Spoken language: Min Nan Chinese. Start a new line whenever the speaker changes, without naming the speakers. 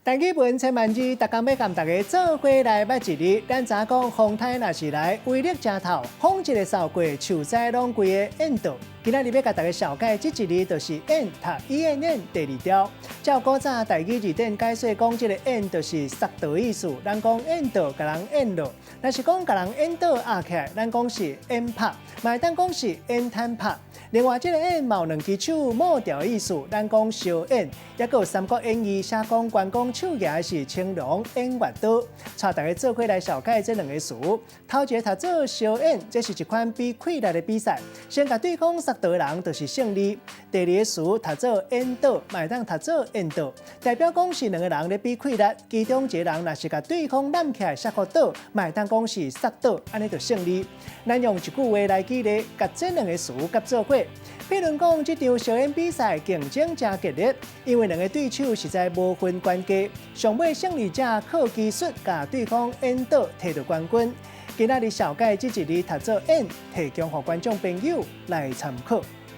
台語文千萬字，逐工欲共大家做伙來捌一字。咱知影講風颱若是來，威力誠透，風一个掃過，樹栽攏規个演倒。今仔日欲共大家紹介這一字，就是演，讀 E N N 第二調。照古早台語字典解說講，這个演就是捒倒意思。咱講演倒，共人演落；若是講共人演倒壓起來，咱講是演拍，嘛會當講是演坦拍。另外，這个演嘛有兩支手抹掉意思，咱講相演。抑閣有《三國演義》寫講關公手舉的是青龍偃月刀。帶大家做伙來紹介這兩個詞。頭一个讀做相演，這是一款比氣力的比賽，先共對方捒倒的人就是勝利。第二個詞讀做演倒，嘛會當讀做演倒，代表講是兩个人咧比氣力，其中一个人若是共對方攬起來摔予倒，嘛會當講是捒倒，按呢就勝利。咱用一句話來舉例，共這兩個詞夾做伙。比如講，這場相演比賽競爭誠激烈，因為兩个對手實在無分懸低，上尾勝利者靠技術共對方演倒，提著冠軍。今仔日紹介這一字讀做演，提供予觀眾朋友來參考。